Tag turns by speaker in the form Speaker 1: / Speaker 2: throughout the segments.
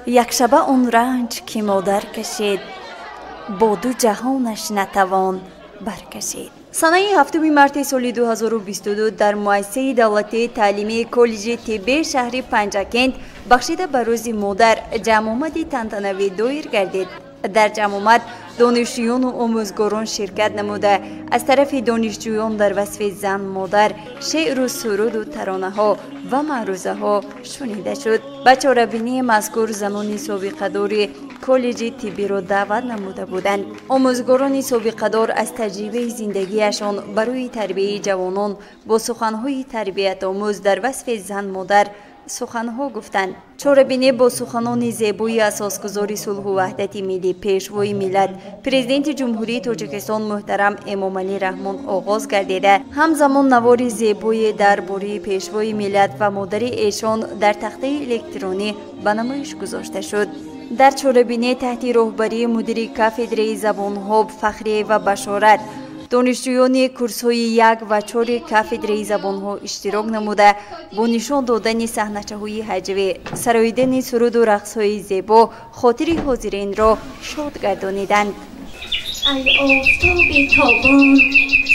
Speaker 1: Якшаба он ранҷ ки модар кашид, бо ду ҷаҳонаш натавон баркашид. Санаи 7 марти соли 2022 дар муассисаи давлатии таълимии коллеҷи тиббии шаҳри Панҷакент бахшида ба рӯзи модар ҷамъомади тантанавӣ доир гардид. Дар ҷамъомад донишҷӯёну омӯзгорон ширкат намуда, аз тарафи донишҷӯён дар васфи зан модар шеъру суруду таронаҳо ва маърузаҳо шунида шуд. Ба чорабинии мазкур занони собиқадори коллеҷи тиббиро даъват намуда буданд. Омӯзгорони собиқадор аз таҷрибаи зиндагиашон барои тарбияи ҷавонон бо суханҳои тарбиятомӯз дар васфи зан модар суханҳо гуфтанд. Чорабинӣ бо суханони зебои асосгузори сулҳу ваҳдати миллӣ, пешвои миллат, президенти Ҷумҳурии Тоҷикистон муҳтарам Эмомалӣ Раҳмон оғоз гардида, ҳамзамон навори зебое дар бораи пешвои миллат ва модари эшон дар тахтаи электронӣ ба намоиш гузошта шуд. Дар чорабинӣ таҳти роҳбарии мудири кафедраи забонҳо Фахриева Башорат донишҷӯёни курсҳои 1 ва 4 кафедраи забонҳо иштирок намуда, бо нишон додани саҳначаҳои ҳаҷвӣ, сароидани суруду рақсҳои зебо хотири ҳозиринро шод гардониданд.
Speaker 2: Ай офтоби тобон,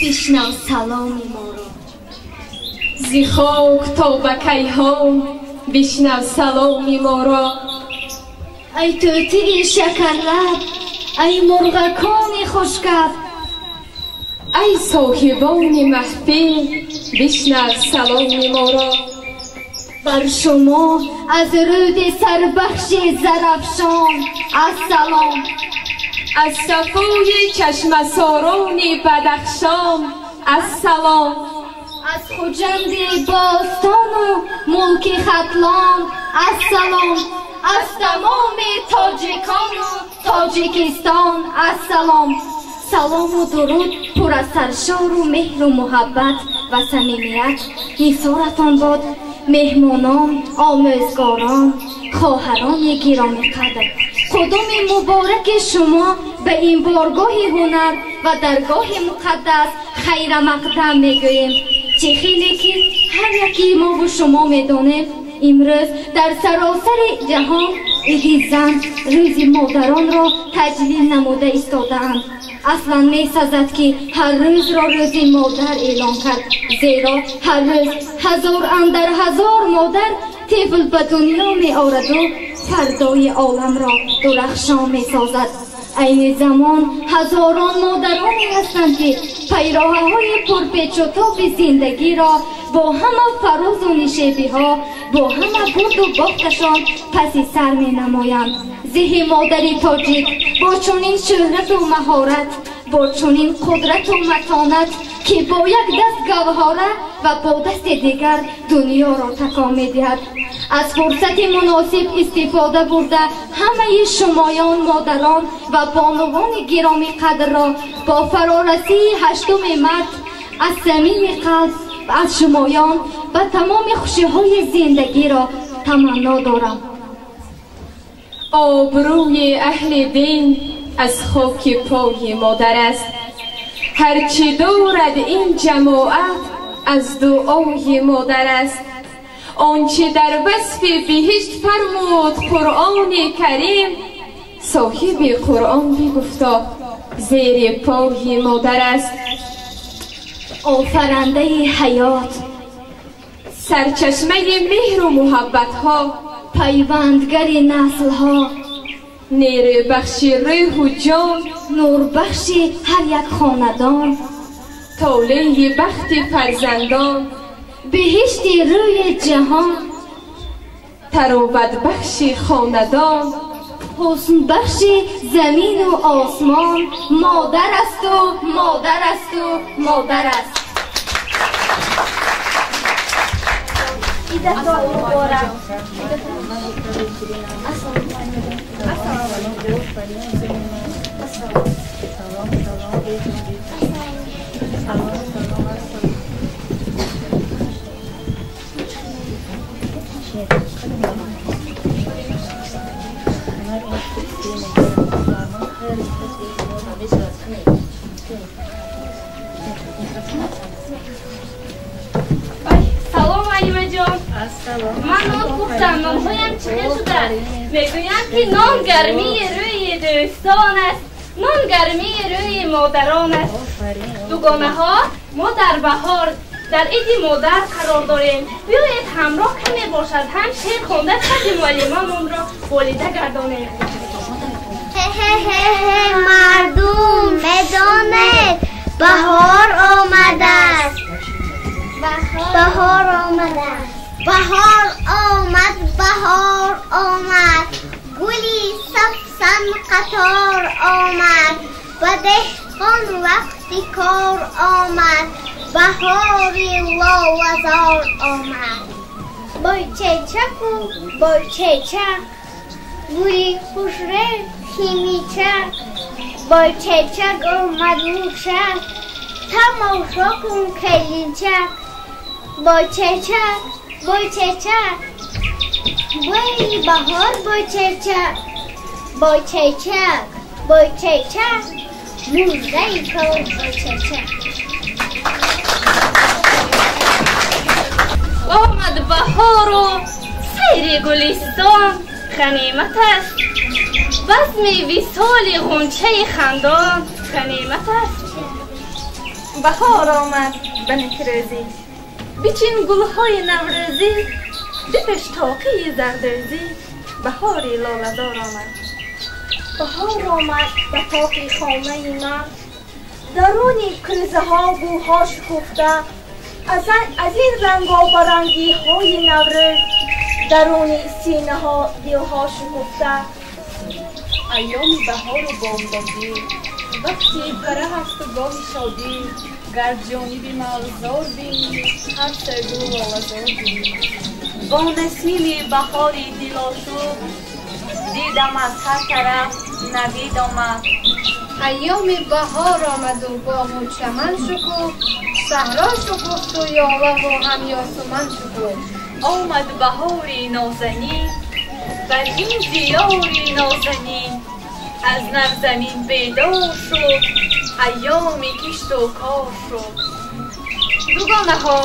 Speaker 2: бишнав саломи моро,
Speaker 3: зи хок то ба кайҳон бишнав саломи моро,
Speaker 2: ай тӯтии шакарлаб, ай мурғакони хушкаб,
Speaker 3: ай соҳибони маҳфил бишнав саломи моро.
Speaker 2: Бар шумо аз рӯди сарбахши Зарафшон ассалом,
Speaker 3: аз сафои чашмасорони Бадахшон ассалом,
Speaker 2: аз Хуҷанди бостону мулки Хатлон ассалом, аз тамоми тоҷикону Тоҷикистон ассалом. Салому дуруд пур аз саршору меҳру муҳаббат ва самимият нисоратон бод, меҳмонон, омӯзгорон, хоҳарони гиромиқадр. Қудуми мубораки шумо ба ин боргоҳи ҳунар ва даргоҳи муқаддас хайрамақдам мегӯем. Чӣ хеле ки ҳар яки мову шумо медонем, имрӯз дар саросари ҷаҳон иди зан, рӯзи модаронро таҷлил намуда истодаанд. Аслан месазад ки ҳар рӯзро рӯзи модар эълон кард, зеро ҳар рӯз ҳазор андар ҳазор модар тифл ба дунё меораду фардои оламро дурахшон месозад. Айни замон ҳазорон модароне ҳастанд ки пайроҳаҳои пурпечутоби зиндагиро бо ҳама фарозу нишебиҳо, бо ҳама бурду бохташон паси сар менамоянд. Зеҳи модари тоҷик бо чунин шӯҳрату маҳорат, бо чунин қудрату матонат, ки бо як даст гавҳора ва бо дасти дигар дунёро такон медиҳад. Аз фурсати муносиб истифода бурда ҳамаи шумоён, модарон ва бонувони гиромиқадрро бо фарорасии 8 март аз самими қалб аз шумоён ба тамоми хушиҳои зиндагиро таманно дорам.
Speaker 3: Обрӯи аҳли дин аз хоки пои модар аст. Ҳарчи дорад ин ҷамоат аз дуои модар аст. Он чи дар васфи биҳишт фармуд Қуръони Карим, соҳиби Қуръон бигуфто зери пои модар аст.
Speaker 2: Офарандаи ҳаёт,
Speaker 3: сарчашмаи меҳру муҳаббатҳо,
Speaker 2: пайвандгари наслҳо,
Speaker 3: нерӯбахши рӯҳу ҷон,
Speaker 2: нурбахши ҳар як хонадон,
Speaker 3: толеи бахти фарзандон,
Speaker 2: биҳишти рӯи ҷаҳон,
Speaker 3: тароватбахши хонадон,
Speaker 2: ҳуснбахши замину осмон, модар асту, модар асту, модар аст.
Speaker 3: Салом
Speaker 4: муаллимаҷон. Ман нон пухтам, нонҳоям чӣ хел шудааст? Мегӯянд, ки нон гармии рӯи дӯстон аст, нон гармии рӯи модарон аст. Дугонаҳо, мо дар баҳор, дар иди модар қарор дорем. Биёед ҳамроҳ каме бошад ҳам шеър хонда қадри муаллимамонро болида гардонем.
Speaker 5: Ҳе-ҳе-ҳе, мардум, медонед, баҳор омадааст. Баҳор омадааст. Баҳор омад, баҳор омад, гули сабсан қатор омад, ба деҳқон вақти кор омад, баҳори лолазор омад. Бойчечаку бойчечак, гули хушрӯ химичак, бойчечак омад мушак, тамошо кун келинчак. Бойчечак, бойчечак, бӯи баҳор бойчечак, бойчечак, бойчечак, муждаи кор бойчечак.
Speaker 4: Омад баҳору сайри гулистон ғанимат аст, базми висоли ғунчаи хандон ғанимат аст.
Speaker 6: Баҳор омад ба некрӯзӣ, бичин гулҳои наврӯзӣ, бипеш тоқии зардӯзӣ, баҳори лолазор омад.
Speaker 7: Баҳор омад ба тоқи хонаи ман, даруни кӯзаҳо гулҳо шукуфта, аз ин рангобарангиҳои наврӯз даруни синаҳо дилҳо шукуфта.
Speaker 8: Айёми баҳору бомдодӣ, вақти фараҳ асту гоҳи шодӣ, гар ҷониби марғзор бинӣ, ҳар сӯ лолазор бинӣ.
Speaker 9: Бо насими баҳори дилошӯб, дидам аз ҳар тараф навид омад.
Speaker 2: Айёми баҳор омаду боғу чаман шукуфт, саҳро шукуфту ёлаву ҳам ёсуман шукуфт.
Speaker 9: Омад баҳори нозанин, бар ин диёри нозанин, аз нав замин бедор шуд, айёми кишту кор шуд.
Speaker 4: Дугонаҳо,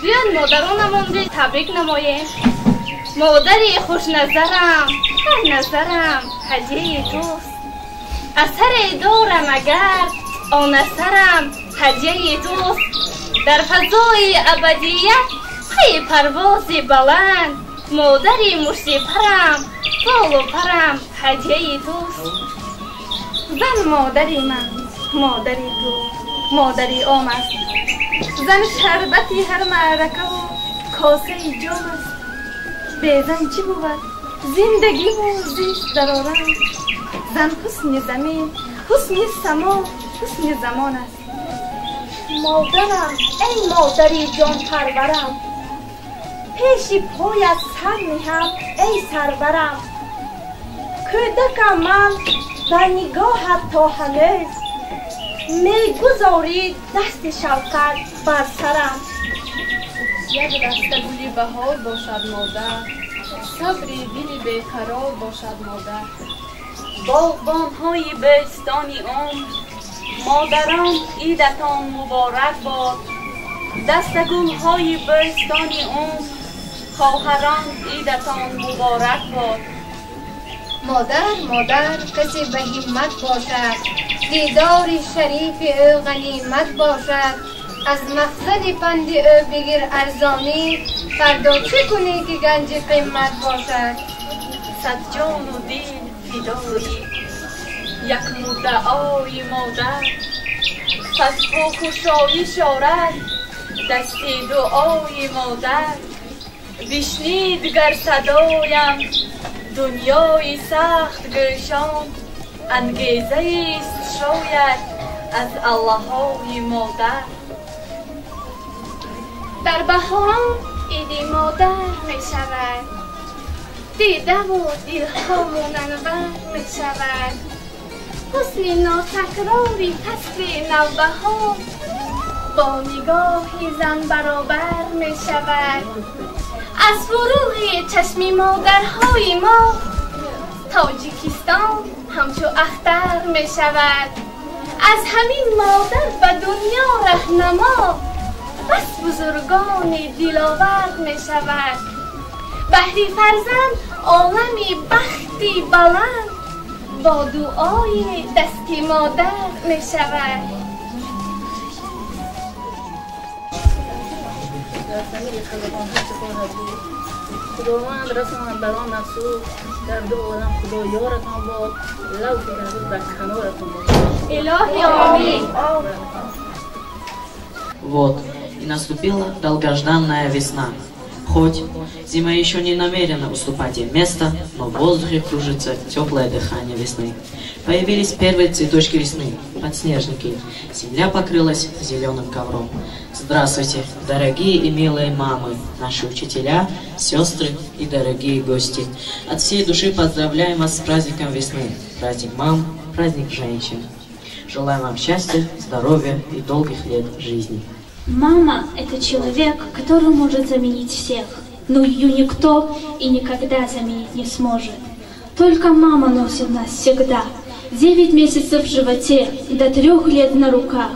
Speaker 4: биёед модаронамонро табрик намоем. Модари хушназарам, ҳар назарам ҳадияи туст. Асаре дорам агар, он асарам ҳадияи туст. Дар фазои абадият пайи парвози баланд, модари муштипарам, болу парам ҳадияи туст.
Speaker 6: Зан модари ман, модари ту, модари ом аст. Зан шарбати ҳар маъракаву косаи ҷом аст. Бе зан чӣ бувад зиндагиву зист дар олам? Зан ҳусни замин, ҳусни само, ҳусни замон аст.
Speaker 7: Модарам, эй модари ҷонпарварам, пеши поят сар ниҳам, эй сарварам. Кӯдакам ман дар нигоҳат то ҳанӯз, мегузорӣ дасти шавқат бар сарам.
Speaker 8: Як даста гули баҳор бошад модар, сабри дили беқарор бошад модар.
Speaker 9: Боғбонҳои бӯстони умр, модарон идатон муборак бод. Дастагулҳои бӯстони умр, хоҳарон идатон муборак бод.
Speaker 2: Модар, модар касе ба ҳиммат бошад, дидори шарифи ӯ ғанимат бошад. Аз махзани панди ӯ бигир арзонӣ, фардо чӣ кунӣ ки ганҷи қимат бошад.
Speaker 9: Сад ҷону дил фидои як муддаои модар, сад покушоиш орад дасти дуои модар. Бишнид гар садоям дунёи сахт гӯшон, ангезаист шояд аз аллаҳои модар.
Speaker 3: Дар баҳорон иди модар мешавад, дидаву дилҳо мунаввар мешавад. Ҳусни нотакрори фасли навбаҳор бо нигоҳи зан баробар мешавад. Аз фурӯғи чашми модарҳои мо Тоҷикистон ҳамчу ахтар мешавад. Аз ҳамин модар ба дунё раҳнамо
Speaker 4: بس بزرگان دلاور می شود. بهری فرزند عالمی بختی بلند با دعای دست مادر می شود.
Speaker 10: خداوند رساند بر آن مقصود، در دو عالم خدا یارتان باد، لوح رسول بر کنارتان باد.
Speaker 4: الهی آمین.
Speaker 11: Вот и наступила долгожданная весна. Хоть зима еще не намерена уступать ей место, но в воздухе кружится теплое дыхание весны. Появились первые цветочки весны, подснежники. Земля покрылась зеленым ковром. Здравствуйте, дорогие и милые мамы, наши учителя, сестры и дорогие гости. От всей души поздравляем вас с праздником весны. Праздник мам, праздник женщин. Желаем вам счастья, здоровья и долгих лет жизни.
Speaker 12: Мама – это человек, который может заменить всех, но ее никто и никогда заменить не сможет. Только мама носит нас всегда. 9 месяцев в животе, до 3 лет на руках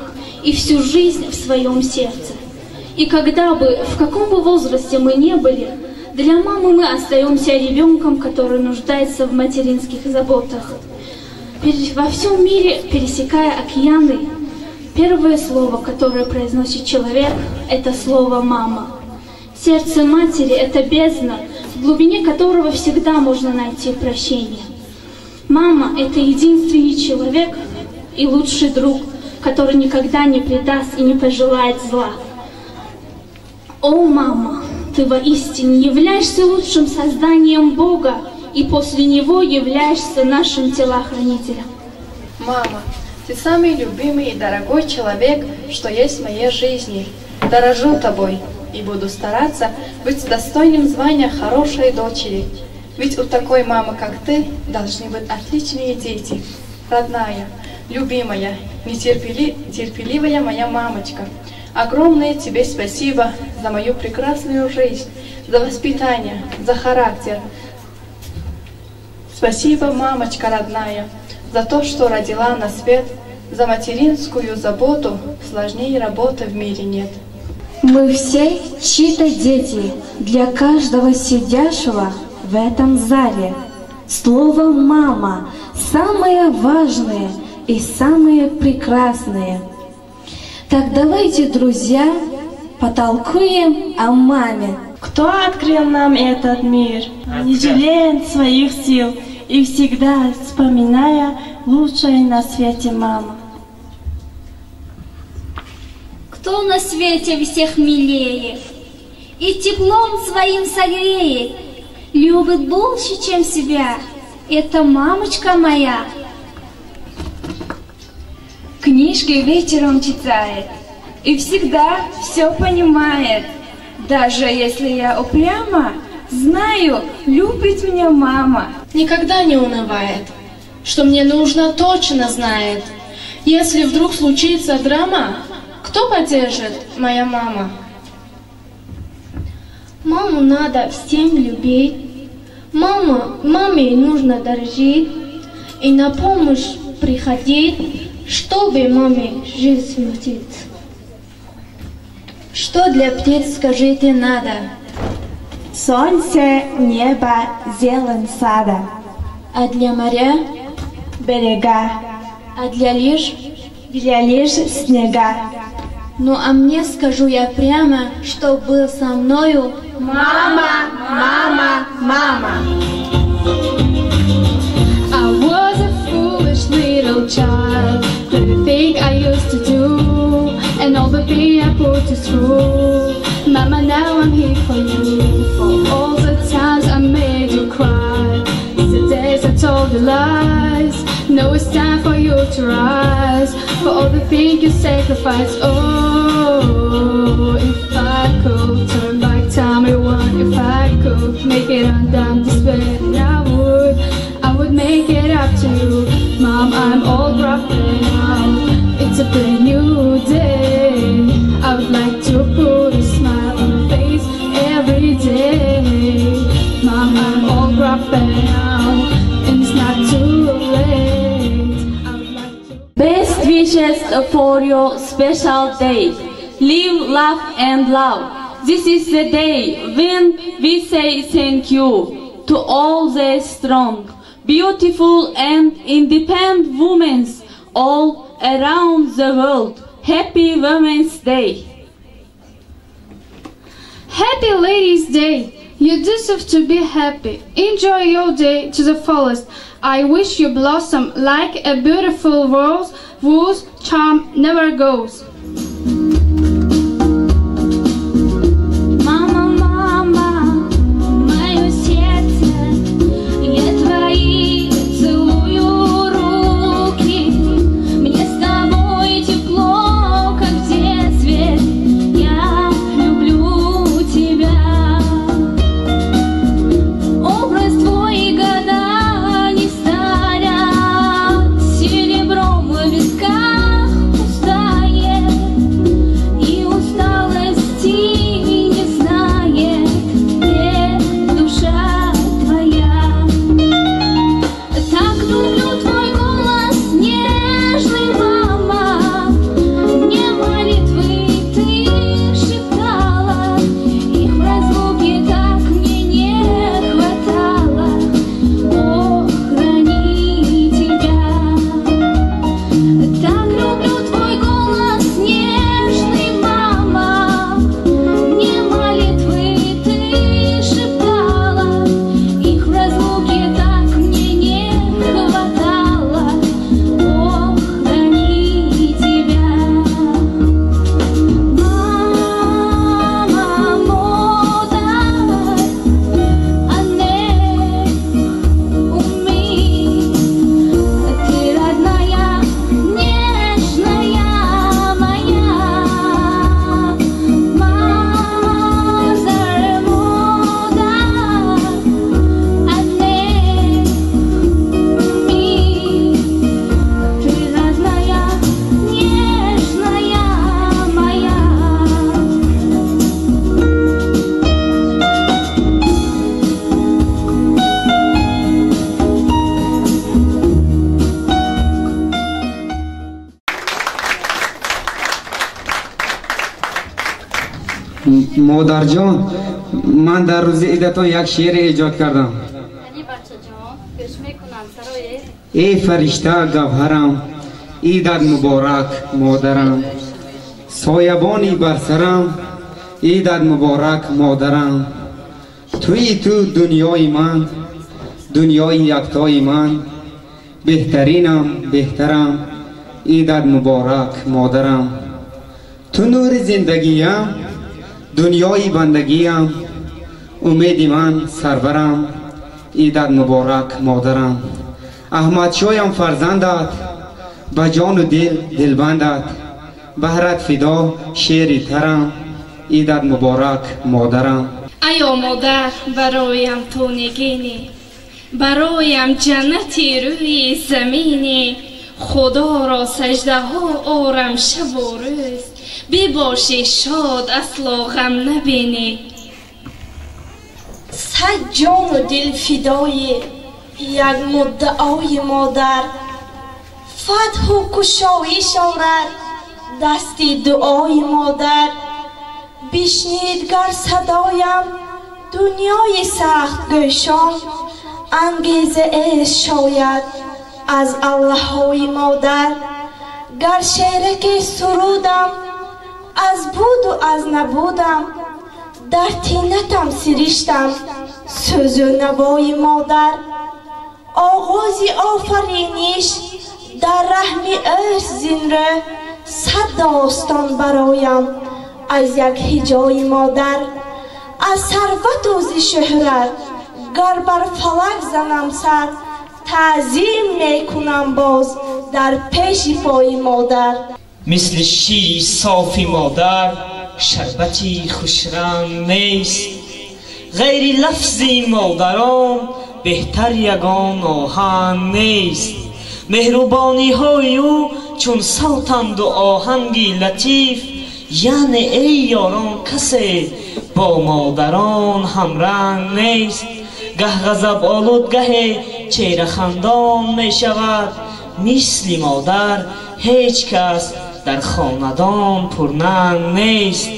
Speaker 12: и всю жизнь в своем сердце. И когда бы, в каком бы возрасте мы не были, для мамы мы остаемся ребенком, который нуждается в материнских заботах. Во всем мире, пересекая океаны, первое слово, которое произносит человек, это слово «мама». Сердце матери – это бездна, в глубине которого всегда можно найти прощение. Мама – это единственный человек и лучший друг, который никогда не предаст и не пожелает зла. О, мама, ты воистине являешься лучшим созданием Бога и после Него являешься нашим телохранителем.
Speaker 13: Мама, ты самый любимый и дорогой человек, что есть в моей жизни. Дорожу тобой и буду стараться быть достойным звания хорошей дочери. Ведь у такой мамы, как ты, должны быть отличные дети. Родная, любимая, нетерпеливая моя мамочка. Огромное тебе спасибо за мою прекрасную жизнь, за воспитание, за характер. Спасибо, мамочка родная, за то, что родила на свет, за материнскую заботу сложнее работы в мире нет.
Speaker 14: Мы все чьи-то дети, для каждого сидящего в этом зале. Слово «мама» самое важное и самое прекрасное. Так давайте, друзья, потолкуем о маме.
Speaker 15: Кто открыл нам этот мир, не жалея своих сил и всегда вспоминая лучшее на свете мама.
Speaker 2: Кто на свете всех милее и теплом своим согреет, любит больше, чем себя, это мамочка моя.
Speaker 3: Книжки вечером читает и всегда все понимает. Даже если я упряма, знаю, любит меня мама.
Speaker 16: Никогда не унывает, что мне нужно, точно знает. Если вдруг случится драма, кто поддержит? Моя мама.
Speaker 17: Маму надо всем любить, маме нужно дорожить и на помощь приходить, чтобы маме жизнь смутить.
Speaker 18: Что для птиц, скажите, надо?
Speaker 15: Солнце, небо, зелень сада.
Speaker 18: А для моря?
Speaker 15: Берега.
Speaker 18: А для лиж?
Speaker 15: Для лиж снега.
Speaker 18: Ну а мне скажу я прямо, что был со мною
Speaker 15: мама, мама, мама.
Speaker 3: I was a foolish little child, the thing I used to do, and all the pain I put you through. Mama, now I'm here for you, for all the times I made you cry, the days I told you lies. Now it's time for you to rise, for all the things you sacrificed. Oh, if I could turn back time, rewind, if I could make it undone this way, then I would make it up to you. Mom, I'm all grown now, it's a brand new day. I would like to put a smile on my face every day. Mom, I'm all grown now, and it's not too late.
Speaker 19: Best wishes for your special day. Live, laugh and love. This is the day when we say thank you to all the strong, beautiful and independent women all around the world. Happy Women's Day.
Speaker 20: Happy Ladies' Day. You deserve to be happy. Enjoy your day to the fullest. I wish you blossom like a beautiful rose whose charm never goes.
Speaker 2: Мама, мама, мое сердце, я твои целую руки. Мне с тобой тепло, как в детстве. Я люблю тебя. Образ твой года не старят, серебром в висках пустает, и усталости не знает, где душа твоя. Так люблю твой голос нежный, мама, мне молитвы ты шептала, их в разлуке так мне не хватало. Бог, храни тебя. Так люблю твой голос нежный, мама, мне молитвы ты шептала, их в разлуке так мне не хватало. Бог, храни тебя. Мама, модар, ане, уми, ты родная, нежная моя. Мазар, модар, ане, уми, ты родная, нежная моя.
Speaker 21: Модарҷон, ман дар рӯзи идатон як шеър эҷод кардам.
Speaker 4: Яъне бачаҷон, гӯш мекунам, сарое.
Speaker 21: Эй фаришта гавҳарам, идат муборак, модарам. Соябони бар сарам, идат муборак, модарам. Туи ту дунёи ман, дунёи яктои ман, беҳтаринам, беҳтарам, идат муборак, модарам. Ту нури зиндагиям, дунёи бандагиям, умеди ман, сарварам, идат муборак, модарам. Аҳмадшоям фарзандат, ба ҷону дил дилбандат, баҳрат фидо шери тарам, идат муборак, модарам.
Speaker 3: Аё модар, бароям ту нигинӣ, бароям ҷаннати рӯи заминӣ. Худоро саждаҳо орам шабу рӯз, бибошӣ шод, асло ғам набинӣ.
Speaker 7: Сад ҷону дил фидои як муддаои модар, фатҳу кушоиш орад дасти дуои модар. Бишнид гар садоям дунёи сахтгӯшон, ангеза эст шояд аз аллаҳои модар. Гар шераки сурудам аз буду аз набудам, дар тинатам сириштам сӯзу навои модар. Оғози офариниш дар раҳми ӯст зинрӯ, сад достон бароям аз як ҳиҷои модар. Аз сарвату зи шӯҳрат гар бар фалак занам сар, таъзим мекунам боз дар пеши пои модар.
Speaker 22: Мисли шири софи модар шарбати хушранг нест, ғайри лафзи модарон беҳтар ягон оҳанг нест. Меҳрубониҳои ӯ чун савтанду оҳанги латиф, яъне эй ёрон касе бо модарон ҳамранг нест. Гаҳ ғазаболуд, гаҳе чеҳрахандон мешавад, мисли модар ҳеҷ кас Дар хонадон пурнанг нест.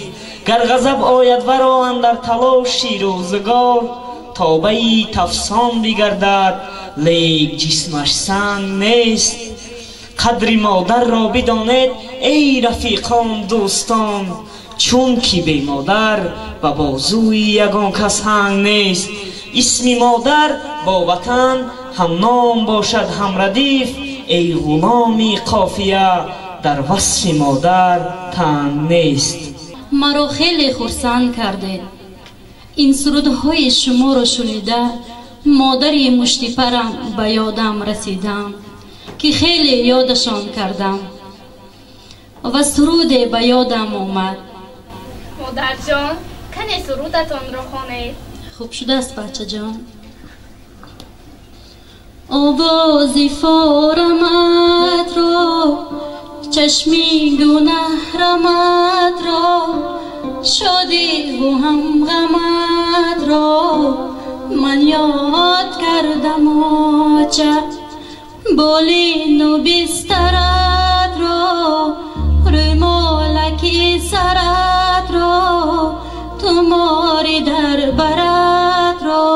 Speaker 22: Гар ғазаб ояд варо андар талоши рӯзгор, тобаи тафсон бигардад, лек ҷисмаш санг нест. Қадри модарро бидонед, эй рафиқон, дӯстон, чун ки бемодар ба бозуи ягон кас ҳанг нест. Исми модар бо ватан ҳамном бошад ҳамрадиф, эй ғуломи қофия, дар васфи модар танг нест.
Speaker 1: Маро хеле хурсанд кардед. Ин сурудҳои шуморо шунида модари муштипарам ба ёдам расидам, ки хеле ёдашон кардам ва суруде ба ёдам омад.
Speaker 4: Модарҷон, кане сурудатонро хонед.
Speaker 1: Хуб шудааст, бачаҷон. Овози фораматро, чашми гунаҳраматро, шодиву ҳамғаматро ман ёд кардам, оча. Болину бистаратро, рӯмолаки саратро, тумори дар баратро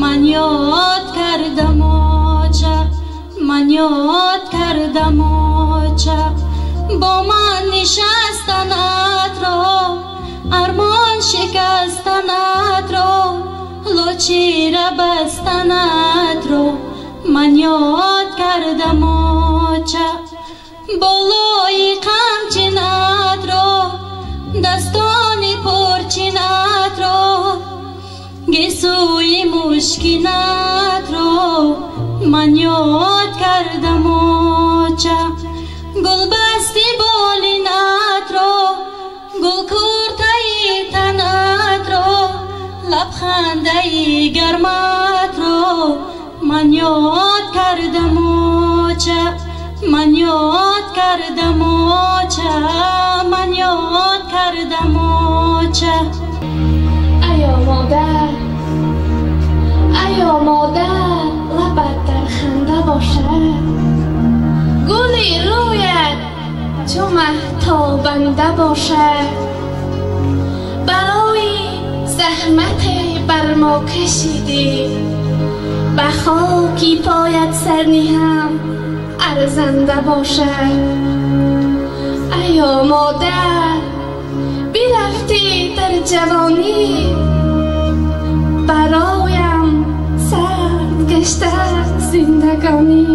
Speaker 1: ман ёд кардам, оча. Ман ёд кардам, оча. Бо ман нишастанатро, армон шикастанатро, лочира бастанатро ман ёд кардам, оча. Болои қамчинатро, дастони пурчинатро, гесӯи мушкинатро ман ёд кардам, оча. Гулбасти болинатро, гулкуртаи танатро, лабхандаи гарматро ман ёд кардам, оча. Ман ёд кардам, оча. Ман ёд кардам, оча.
Speaker 16: Аё модар, аё модар, лабат дар ханда бошад, гули рӯят чу маҳтобанда бошад. Барои заҳмате бар мо кашидӣ, ба хоки поят сар ниҳам арзанда бошад. Аё модар, бирафтӣ дар ҷавонӣ, бароям сард гашта зиндагонӣ.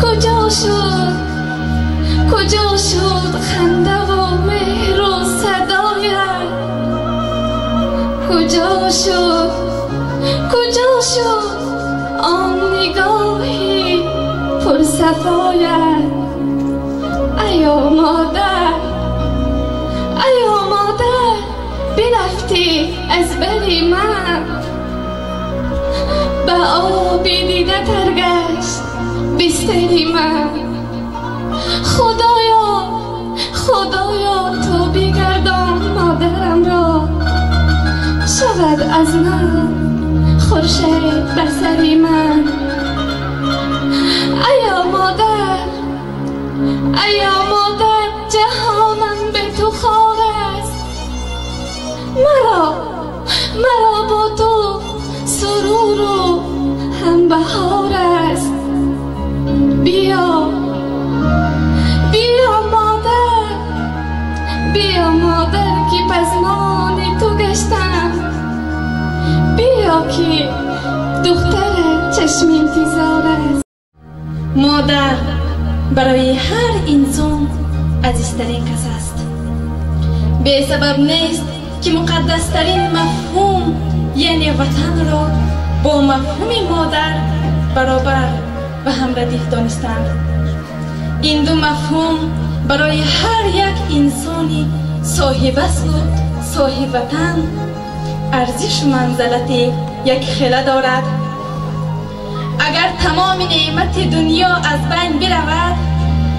Speaker 16: Куҷо шуд, куҷо шуд хандаву меҳру садоят? Куҷо шуд, куҷо шуд он нигоҳи пурсафоят? Аё модар, аё модар, бирафтӣ аз бари ман, ба оби дида тар гашт бистари ман. Худоё, худоё, ту бигардон модарамро, шавад аз ман хуршед бар сари ман. Аё модар, аё модар, ҷаҳонам бе ту хор аст. Маро, маро бо ту суруру ҳам баҳор аст. Биё, биё модар, биё модар, ки пазмони ту гаштам. Биё ки духтарат чашми интизор аст.
Speaker 6: Модар барои ҳар инсон азизтарин кас аст. Бесабаб нест ки муқаддастарин мафҳум, яъне ватанро бо мафҳуми модар баробар ва ҳамрадиф донистанд. Ин ду мафҳум барои ҳар як инсони соҳибаслу соҳибватан арзишу манзалати якхела дорад. Агар тамоми неъмати дунё аз байн биравад,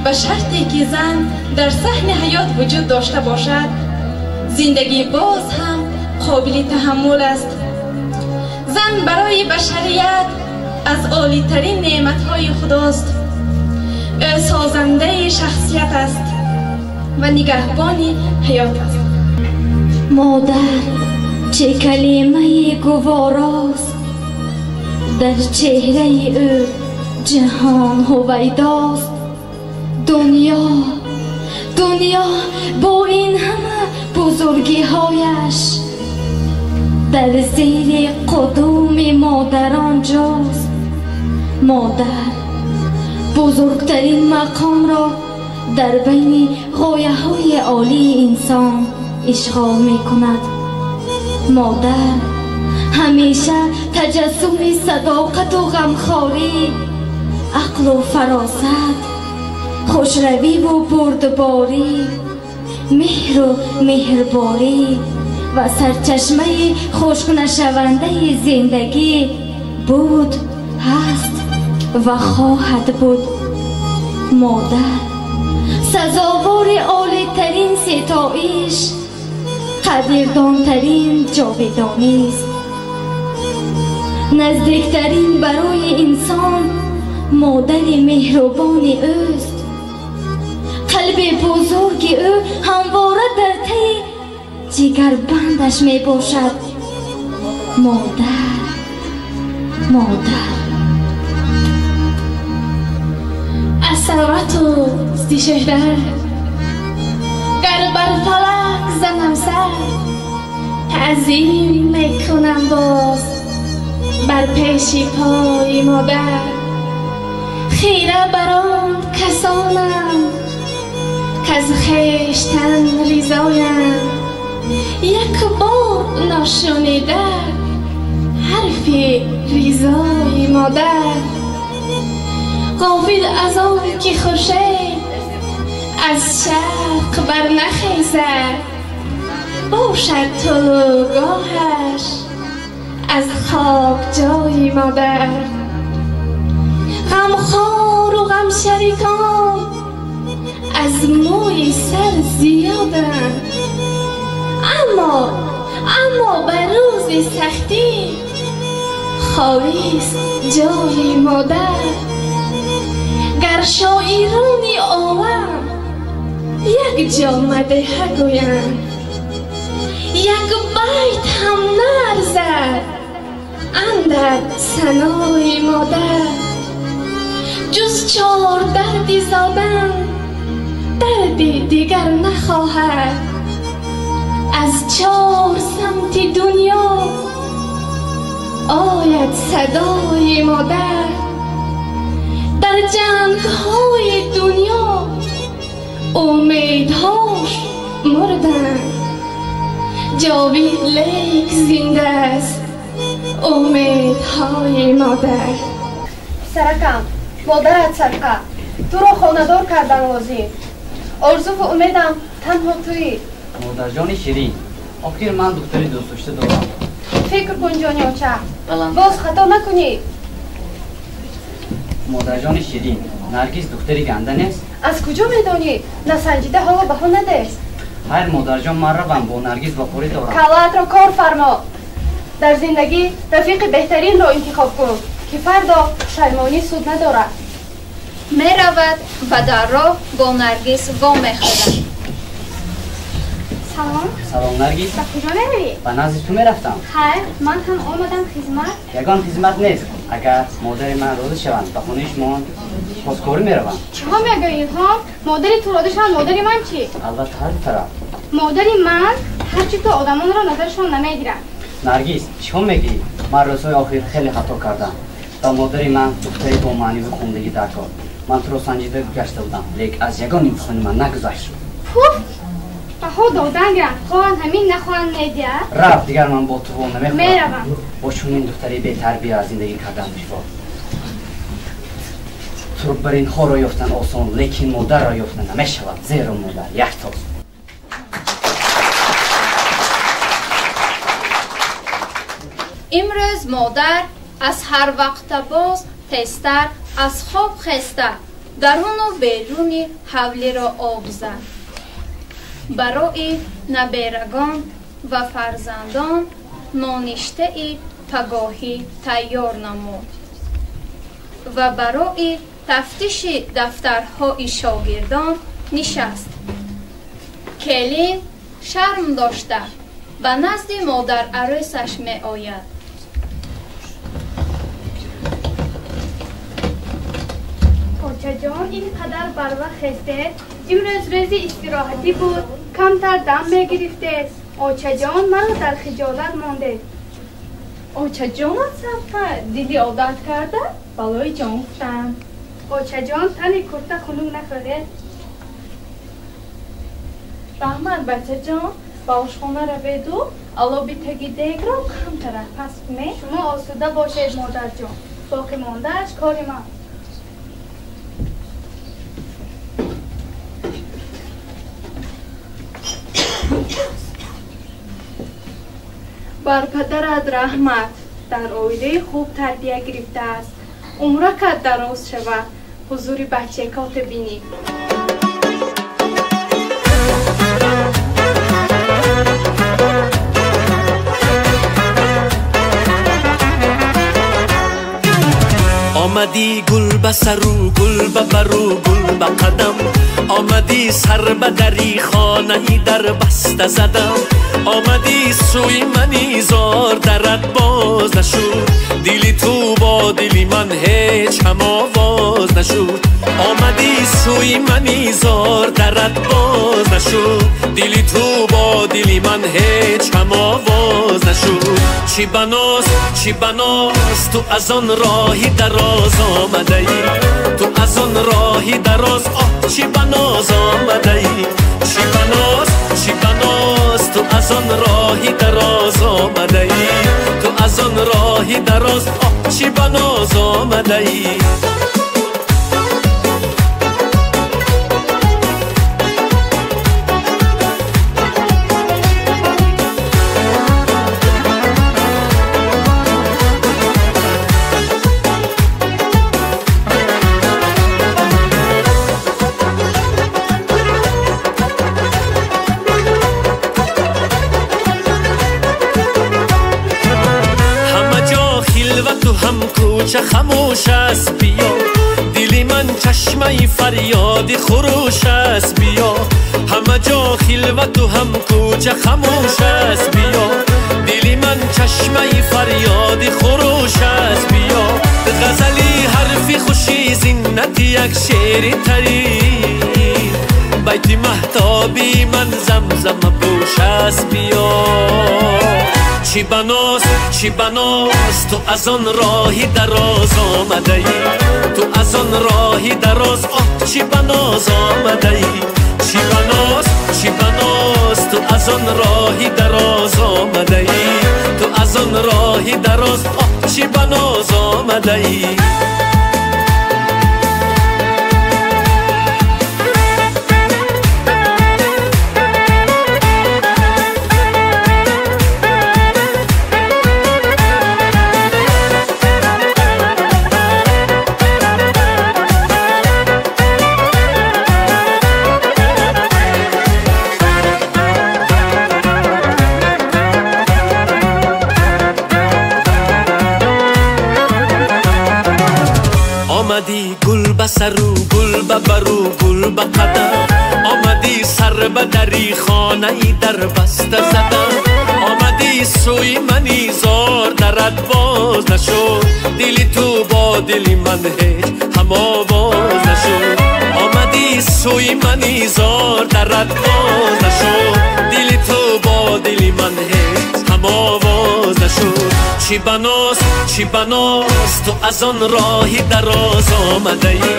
Speaker 6: ба шарте ки зан дар саҳни ҳаёт вуҷуд дошта бошад, зиндагӣ боз ҳам қобили таҳаммул аст. Зан барои башарият аз олитарин неъматҳои худост. Ӯ созандаи шахсият аст ва нигаҳбони ҳаёт аст.
Speaker 2: Модар чӣ калимаи гуворост, дар чеҳраи ӯ ҷаҳон ҳувайдост. Дунё, дунё бо ин ҳама бузургиҳояш дар зери қудуми модарон ҷост. Модар бузургтарин мақомро дар байни ғояҳои олии инсон ишғол мекунад. Модар ҳамеша таҷассуми садоқату ғамхорӣ, ақлу фаросат, хушравиву бурдборӣ, меҳру меҳрборӣ ва сарчашмаи хушкнашавандаи зиндагӣ буд, ҳаст ва хоҳад буд. Модар сазовори олитарин ситоиш, қадрдонтарин ҷовидонист. Наздиктарин барои инсон модари меҳрубони ӯст. Қалби бузурги ӯ ҳамвора дар таи ҷигарбандаш мебошад. Модар, модар.
Speaker 16: Аз сарвату зишеҳра гар бар фалак занам сар, таъзим мекунам боз бар пеши пои модар. Хира бар он касонам каз хештан ризоям, як бор ношунида ҳарфи ризои модар. Ғофил аз он ки хуршед аз шарқ барнахезад, бошад тулӯгоҳаш аз хок ҷои модар. Ғамхору ғамшарикон аз мӯи сар зиёданд, аммо ба рӯзи сахтӣ холист ҷои модар. Гар шоирони олам як ҷо мадҳа гӯянд, як байт ҳам нарзад андар санои модар. Ҷуз чор дарди зодан дарди дигар нахоҳад, аз чор самти дунё ояд садои модар. Дар ҷангҳои дунё умедҳош мурданд, ҷовид лек зинда аст умедҳои модар.
Speaker 13: Писаракам, модарат садқа, туро хонадор кардан лозим. Орзуву умедам танҳо туӣ.
Speaker 5: Модарҷони ширин, охир ман духтари дӯстдошта дорам.
Speaker 13: Фикр кун, ҷони оча, боз хато накунӣ.
Speaker 5: Модарҷони ширин, Наргиз духтари ганда нест?
Speaker 13: Аз куҷо медонӣ? Насанҷида ҳоло баҳо надеҳ.
Speaker 5: Хайр, модарҷон, ман равам, бо Наргиз вохӯрӣ дорам.
Speaker 13: Каллаатро кор фармо. Дар зиндагӣ рафиқи беҳтаринро интихоб кун, ки фардо пушаймонӣ суд надорад.
Speaker 8: Меравад ва дар роҳ бо Наргиз вомехӯрад.
Speaker 4: Салом.
Speaker 5: Салом, Наргиз.
Speaker 4: Ба куҷо меравӣ?
Speaker 5: Ба назди ту мерафтам.
Speaker 4: Хайр, ман ҳам омадам хизмат.
Speaker 5: Ягон хизмат нест. Агар модари ман розӣ шаванд, ба хонаи шумо хосгорӣ меравам.
Speaker 4: Чиҳо мегӯӣ, Илҳом? Модари ту розӣ шаванд, модари ман чӣ?
Speaker 5: Албатта, ҳар тараф.
Speaker 4: Модари ман ҳарчи ту одамонро назарашон намегирад.
Speaker 5: Наргиз, чиҳо мегӯӣ? Ман рӯзҳои охир хеле хато кардам. Ба модари ман духтари бо маъниву хондагӣ даркор. Ман туро санҷида гашта будам, лек аз ягон имтиҳони ман нагузашт.
Speaker 4: Пуф! Баҳо додан гиранд, хоҳанд ҳамин, нахоҳанд медиҳад.
Speaker 5: Рафт, дигар ман бо ту во намехӯрам.
Speaker 4: Меравам.
Speaker 5: Бо чунин духтари бетарбия зиндагӣ кардан душвор. Турбаринҳоро ёфтан осон, лекин модарро ёфтан намешавад, зеро модар яктост.
Speaker 8: Имрӯз модар аз ҳар вақта боз тезтар аз хоб хеста, даруну беруни ҳавлиро об зад. Барои наберагон ва фарзандон ноништаи пагоҳӣ тайёр намуд ва барои Тафтиши дафтарҳои шогирдон нишаст. Келин шарм дошта ба назди модарарӯсаш меояд.
Speaker 6: Очаҷон, ин қадар барвақт хестед? Имрӯз рӯзи истироҳатӣ буд, камтар дам мегирифтед. Очаҷон, маро дар хиҷолат мондед.
Speaker 3: Очаҷонат сабқа дили одат карда, балои ҷон гуфтам.
Speaker 6: Очаҷон, тани курта хунук нахӯред.
Speaker 3: Раҳмат, бачаҷон, ба ошхона раведу алоби таги дегро камтарак паст кунед.
Speaker 6: Шумо осуда бошед, модарҷон, боқӣ мондааш кори ман.
Speaker 3: Бар падарат раҳмат, дар оилаи хуб тарбия гирифтааст. Умракат дароз шавад, ҳузури бачакота бинӣ.
Speaker 9: Омадӣ гул ба сару, гул ба бару, гул ба қадам. Омадӣ сар ба дари хонаи дар баста задам. Омадӣ сӯи мани зор дарат боз нашуд. Дили ту бо дили ман ҳеҷ ҳамовоз нашуд. Омадӣ сӯи мани зор дарат боз нашуд. Дили ту бо дили ман ҳеҷ ҳамовоз нашуд. Чӣ баноз, чӣ баноз, ту аз он роҳи дароз омадаӣ. Ту аз он роҳи дароз, оҳ, чӣ баноз омадаӣ. Чӣ баноз, чӣ баноз, ту аз он роҳи дароз омадаӣ. Ту аз он роҳи дароз, оҳ, чӣ баноз омадаӣ. Кӯча хамӯш аст, биё. Дили ман чашмаи фарёди хуруш аст, биё. Ҳама ҷо хилвату ҳам кӯча хамӯш аст, биё. Дили ман чашмаи фарёди хуруш аст, биё. Ғазали ҳарфи хуши зиннати як шеъри тарӣ. Байти маҳтоби ман замзама пӯш аст, биё. Чӣ баноз, чӣ баноз, ту аз он роҳи дароз омадаӣ. Ту аз он роҳи дароз, оҳ, чӣ баноз омадаӣ. Чӣ баноз, чӣ баноз, ту аз он роҳи дароз омадаӣ. Ту аз он роҳи дароз, оҳ, чӣ баноз омадаӣ. Омадӣ гул ба сару, гул ба бару, гул ба қадам. Омадӣ сар ба дари хонаи дар баста задам. Омадӣ сӯи мани зор дарат боз нашуд. Дили ту бо дили ман ҳеҷ ҳамовоз нашуд. Омадӣ сӯи мани зор дарат боз нашуд. Дили ту бо дили ман ҳеҷ ҳамовоз нашуд. Чӣ баноз, чӣ баноз, ту аз он роҳи дароз омадаӣ.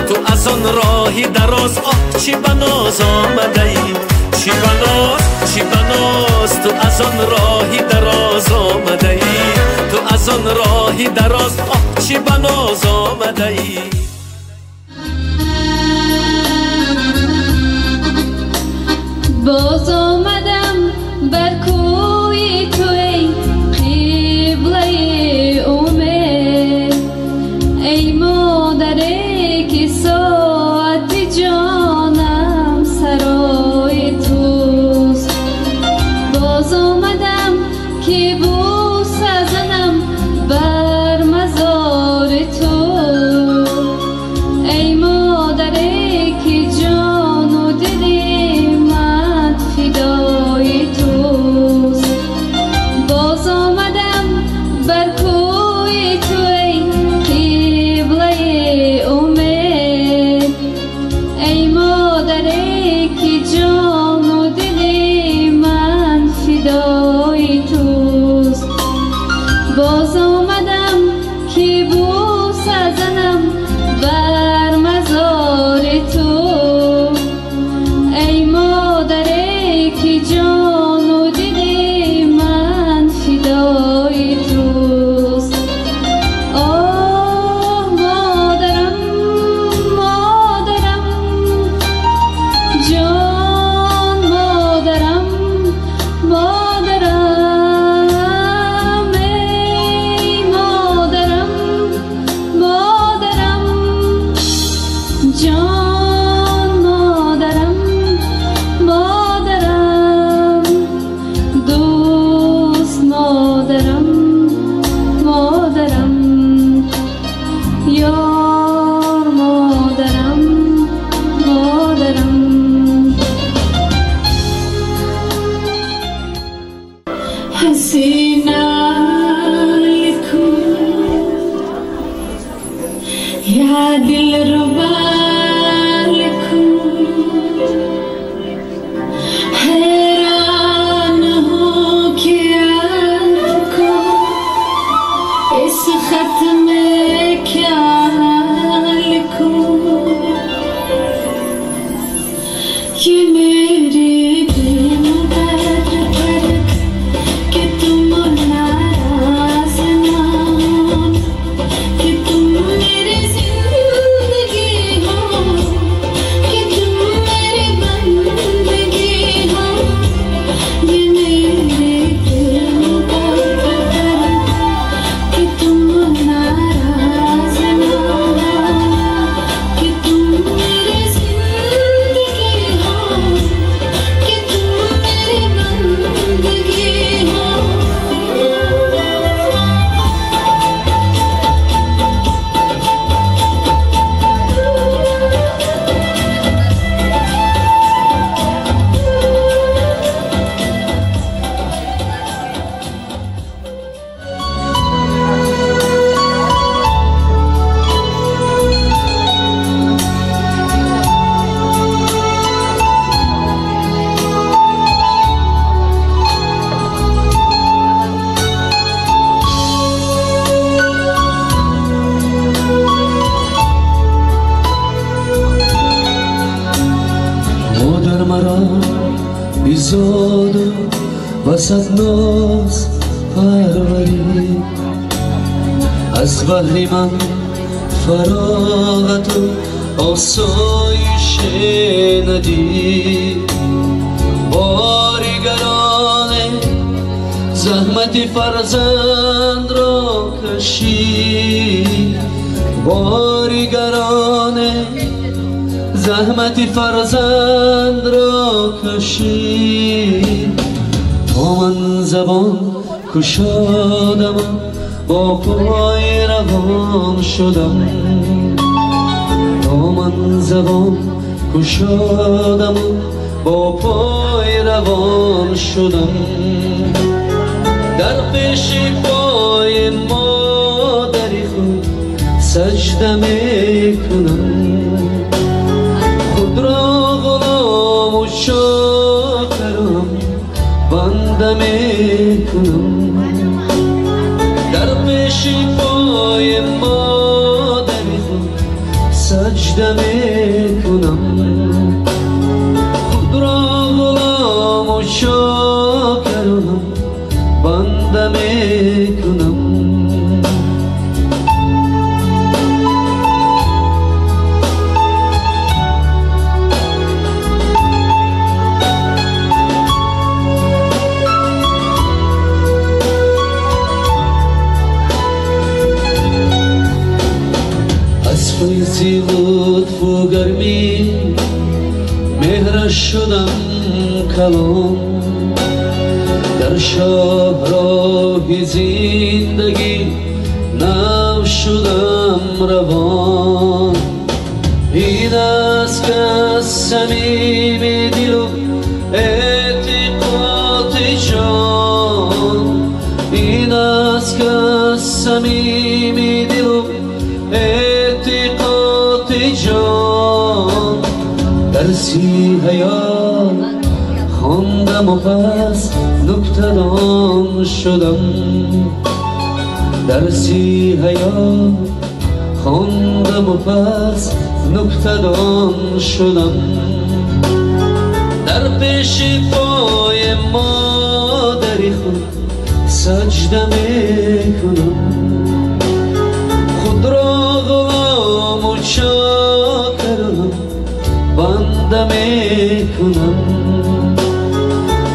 Speaker 9: Ту аз он роҳи дароз, оҳ, чӣ баноз омадаӣ. Чӣ баноз, чӣ баноз, ту аз он роҳи дароз омадаӣ. Ту аз он роҳи дароз, оҳ, чӣ баноз омадаӣ.
Speaker 1: Боз омадам бар кӯи ту, эй қиблаи умед. Эй модаре ки соати ҷонам сарои туст. Боз омадам ки бӯса занам бар мазори ту. Боз омадам ки бӯса занам бар мазори ту. Эй модаре ки ҷону дили ман фидои туст. Оҳ модарам, модарам, ҷон модарам, модарам, эй модарам, модарам, ҷон модарам, модарам, дӯст модарам, модарам, ёр модарам, модарам.
Speaker 10: हसीना लिखूं या दिलरुबा लिखूं, हैरान हूँ कि आपको इस खत में क्या लिखूं। ये मेरे प्रेम पत्र पर कि तुम नाराज ना हो, कि तुम मेरी जिंदगी हो, कि तुम मेरी बंदगी हो। ये मेरे प्रेम पत्र पर कि तुम नाराज ना हो, कि तुम मेरी जिंदगी हो, कि तुम मेरी बंदगी हो।
Speaker 9: Модар маро бизоду васат ноз парварид, аз баҳри ман фароғату осоише надид. Бори гароне заҳмати фарзандро кашид, бори гароне заҳмати фарзандро кашид. То ман забон кушодам, бо пой равон шудам, то ман забон кушодам, бо пой равон шудам. Дар пеши пои модари худ саҷда мекунам, худро ғулому чокарам банда мекунам. Дар пеши пои модари худ саҷда мекунам, худро ғулому чокарам банда мекунам. Аз файзи лутфу гармӣ меҳраш шудам калон, дар шоҳроҳи зиндагӣ нав шудам равон. Ин аст ки аз самими дилу эътиқоди ҷон, ин аст ки аз самими дилу эътиқоди ҷон. Дарси ҳаёт хондам ва пас нуктадон шудам. Дарси ҳаёт хондам ва пас нуктадон шудам. Дар пеши пои модари худ саҷда мекунам. Худро ғулому чокарам банда мекунам.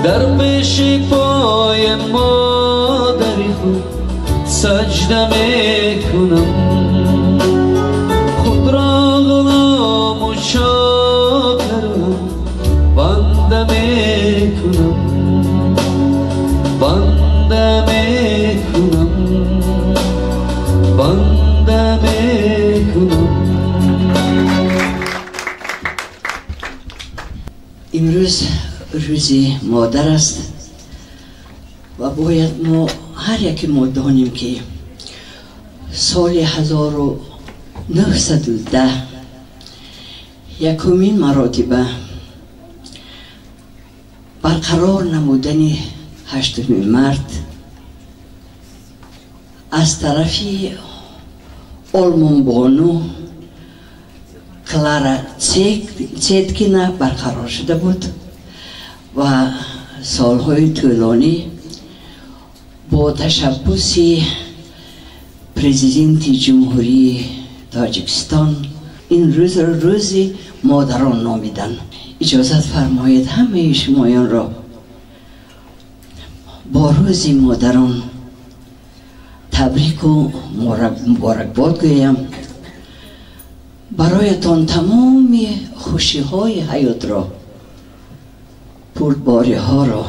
Speaker 9: Дар пеши пои модари худ саҷда мекунам. Худро ғулому чокарам банда мекунам. Банда мекунам. Банда мекунам.
Speaker 11: Имрӯз рӯзи модар аст ва бояд мо ҳар яке мо донем, ки соли 1910 якумин маротиба барқарор намудани 8 март аз тарафи олмонбону Клара Цеткина барқарор шуда буд ва солҳои тӯлонӣ бо ташаббуси президенти Ҷумҳурии Тоҷикистон ин рӯзро рӯзи модарон номиданд. Иҷозат фармоед ҳамаи шумоёнро бо рӯзи модарон табрику муборакбод гӯям. Бароятон тамоми хушиҳои ҳаётро, пурбориҳоро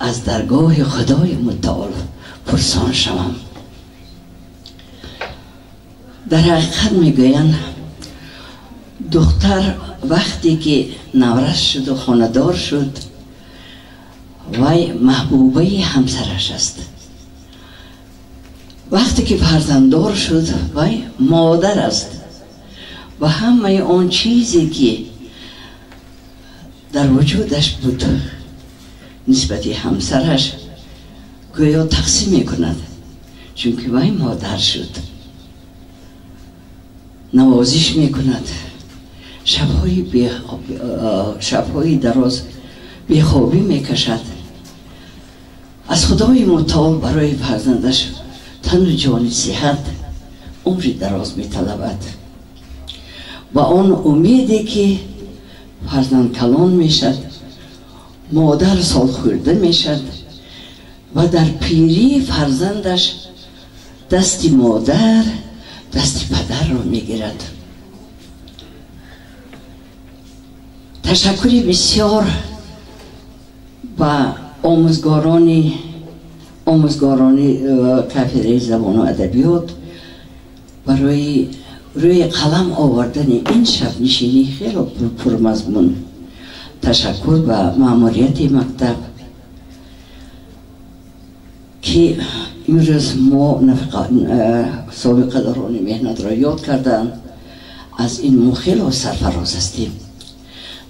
Speaker 11: аз даргоҳи Худои Мутаол пурсон шавам. Дар ҳақиқат мегӯянд, духтар вақте ки наврас шуду хонадор шуд, вай маҳбубаи ҳамсараш аст. Вақте ки фарзанддор шуд, вай модар аст ва ҳамаи он чизе ки дар вуҷудаш буд нисбати ҳамсараш гӯё тақсим мекунад, чунки вай модар шуд. Навозиш мекунад, шабҳои дароз бехобӣ мекашад. Аз Худои Мутаол барои фарзандаш тану ҷони сиҳат, умри дароз металабад ва он умеде ки фарзанд калон мешад, модар солхӯрда мешад ва дар пирии фарзандаш дасти модар дасти падарро мегирад. Ташаккури бисёр ба омӯзгорони кафедраи забону адабиёт барои рӯи қалам овардани ин шабнишинӣ хело пурмазмун. Ташаккур ба маъмурияти мактаб, ки имрӯз мо собиқадорони меҳнатро ёд карданд. Аз ин мо хело сарфароз ҳастем.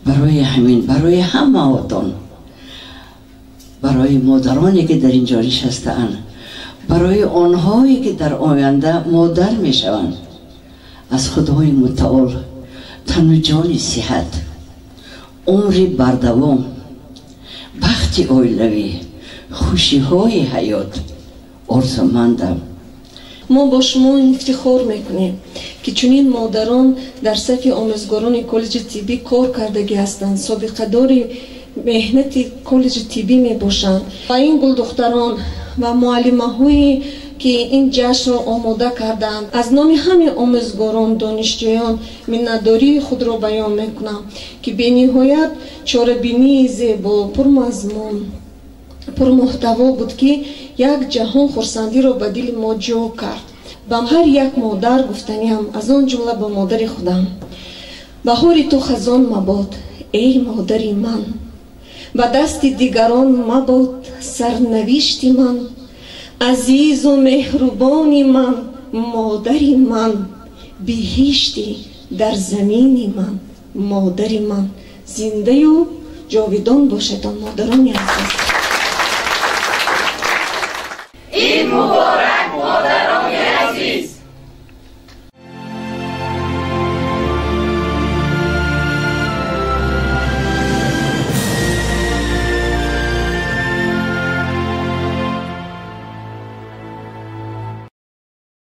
Speaker 11: Барои ҳамин, барои ҳамаотон, барои модароне ки дар ин ҷо нишастаанд, барои онҳое ки дар оянда модар мешаванд, аз Худои Мутаол тану ҷони сиҳат, умри бардавом, бахти оилавӣ, хушиҳои ҳаёт орзумандам.
Speaker 12: Мо бо шумо ифтихор мекунем, ки чунин модарон дар сафи омӯзгорони коллеҷи тиббӣ кор кардагӣ ҳастанд, собиқадори меҳнати коллеҷи тиббӣ мебошанд. Ва ин гулдухтарон ва муаллимаҳое ки ин ҷашнро омода карданд, аз номи ҳамаи омӯзгорон, донишҷӯён миннатдории худро баён мекунам, ки бениҳоят чорабинии зебо, пурмазмун, пурмуҳтаво буд, ки як ҷаҳон хурсандиро ба дили мо ҷо кард. Ба ҳар як модар гуфтаниам, аз он ҷумла ба модари худам: баҳори ту хазон мабод, эй модари ман, ба дасти дигарон мабод сарнавишти ман, азизу меҳрубони ман, модари ман, биҳишти дар замини ман, модари ман. Зиндаю ҷовидон бошедон, модарони азиз.
Speaker 14: Муборак, модарон.